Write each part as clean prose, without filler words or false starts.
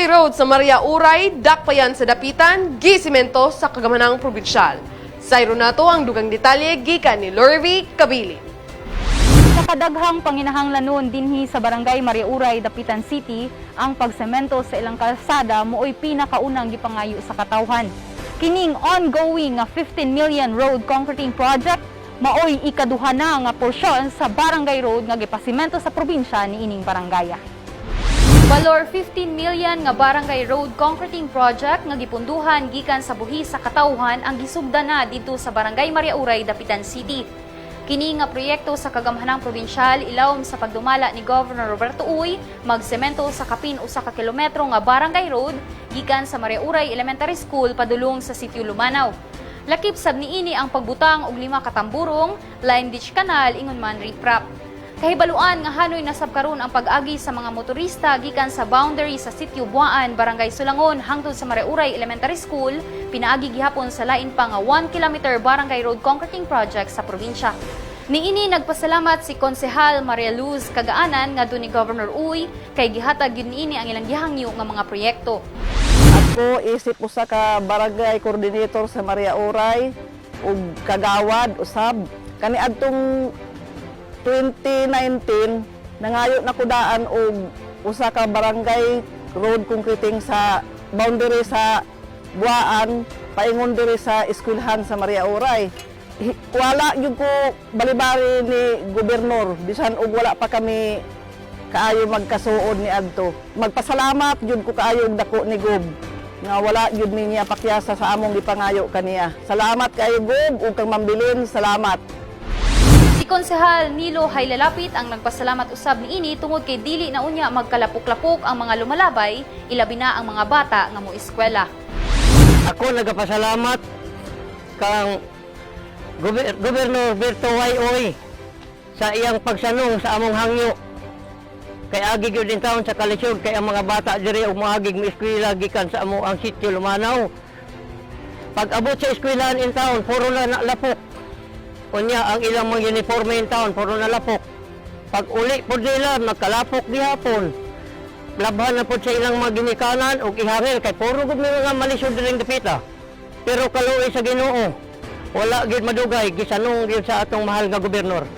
Road sa Maria Uray, Dakpayan sa Dapitan, gisimento sa Kagamhanang Probinsyal. Sayro nato ang dugang detalye gikan ni Lorvi Kabili. Sa kadaghang panginahanglanon dinhi sa Barangay Maria Uray, Dapitan City, ang pagsemento sa ilang kalsada mooy pinakaunang gipangayo sa katawhan. Kining ongoing nga 15 million road concreting project maoy ikaduha na nga porsyon sa barangay road nga gipasimento sa probinsya niining barangaya. Balor 15 million nga barangay road concreting project nga gipunduhan gikan sa buhis sa katawhan ang gisugda na didto sa Barangay Maria Uray, Dapitan City. Kini nga proyekto sa kagamhanang probinsyal ilawom sa pagdumala ni Governor Roberto Uy magsemento sa kapin 1 ka kilometro nga barangay road gikan sa Maria Uray Elementary School padulong sa Sitio Lumanaw. Lakip sab niini ang pagbutang og lima ka tamburong, line ditch canal ingon man riprap. Kahibaluan nga hanoy nasab karon ang pag-agi sa mga motorista gikan sa boundary sa Sitio Buaan, Barangay Sulangon hangtod sa Mariuray Elementary School, pinaagi gihapon sa lain pa nga 1 kilometer barangay road concreting project sa probinsya. Niini nagpasalamat si Konsehal Maria Luz Kagaanan ngadto ni Governor Uy kay gihatag gyud niini ang ilang gihangyo nga mga proyekto. Ako isip usa ka barangay coordinator sa Maria Uray ug kagawad usab. Kaniadtong 2019, nangayo na ko daan og usa ka barangay road concreting sa boundary sa Buaan paingon diri sa eskwelahan sa Maria Uray. Wala gyud ko balibari ni gobernador bisan og wala pa kami kaayo magkasuod ni adto. Magpasalamat gyud ko kaayo og dako ni Gob nga wala gyud niya pakyasa sa among gipangayo kaniya. Salamat kaayo, Gob, ug kang Mambilin, salamat. Si Konsehal Nilo Haylalapit ang nagpasalamat usab niini tungod kay dili na unya magkalapok-lapok ang mga lumalabay, ilabi na ang mga bata nga moeskwela. Ako nagapasalamat kang Gobernador Berto Y. Uy sa iyang pagsanong sa among hangyo. Kay agi gyud in taon sa kalisod kay ang mga bata diri og moagig mo eskwela gikan sa amo ang sitio Lumanaw. Pag abot sa eskwelahan in town, puro na lapok. Unya ang ilang mga uniforme in town, puro na lapok. Pag uli pod nila, magkalapok gihapon. Labhan na pod sa ilang mga ginikanan ug ihangil kay puro gud may mga malisod diring dapita. Pero kaluoy sa Ginoo, wala gyud madugay, gisanong gyud sa atong mahal nga gobernador.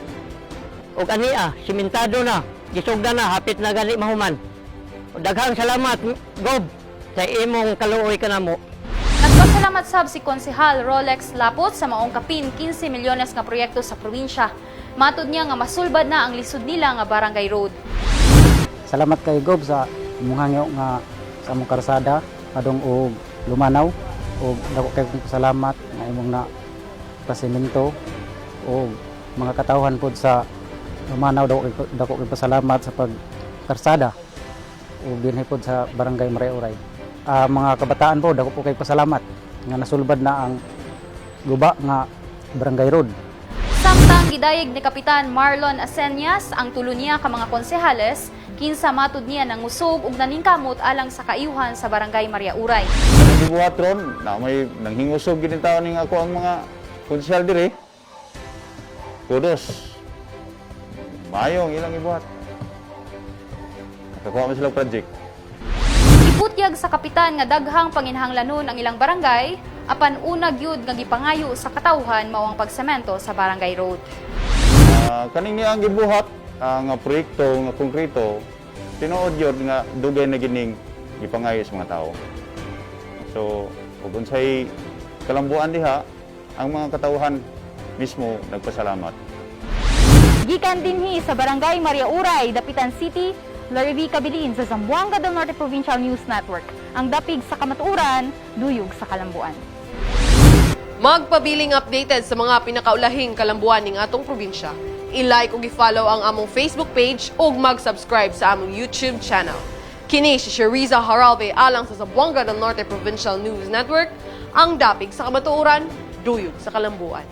Ug ania, simentado na, gisugda na, hapit na gani mahuman. Daghang salamat, Gob, sa imong kaluoy kanamo. Nagpasalamat sab si Konsehal Rolex Lapot sa maong kapin 15 milyones nga proyekto sa probinsya. Matud niya nga masulbad na ang lisod nila nga barangay road. Salamat kay Gob sa imong hangyo nga sa among karsada padung og Lumanaw ug dako kay kong pasalamat nga imong na pasimento ug mga katawhan pod sa Lumanaw, dako kay pasalamat sa pagkarsada ug dinhi pod sa Barangay Maria Uray. Ah, mga kabataan po, dako po kay pasalamat nga nasulbad na ang guba nga barangay road. Samtang gidayeg ni Kapitan Marlon Asenyas ang tulo niya ka mga konsehales kinsa matud niya nangusog ug naningkamot alang sa kaayuhan sa Barangay Maria Uray. Kanang gibuhat ron, na may nanghingusog gid taon ning ako ang mga konsehal diri. Kudos. Maayo ang ilang gibuhat. Nakakuha man sila og project. Ibutyag sa kapitan nga daghang panginahanglanon ang ilang barangay apan una gyud nga gipangayo sa katawhan mao ang pagsemento sa barangay road. Kaning niya ang gibuhat nga proyekto nga konkreto, tinuod yun nga dugay na gining gipangayo sa mga tao. So, ug unsay kalambuan diha, ang mga katawhan mismo nagpasalamat. Gikan dinhi sa Barangay Maria Uray, Dapitan City, Larry Cabilin sa Zamboanga del Norte Provincial News Network. Ang dapig sa kamatuoran, duyog sa kalambuan. Magpabiling updated sa mga pinakaulahing kalambuan ning atong probinsya. I-like ug i-follow ang among Facebook page ug mag-subscribe sa among YouTube channel. Kini si Sheriza Haralve alang sa Zamboanga del Norte Provincial News Network, ang dapig sa kamatuoran, duyog sa kalambuan.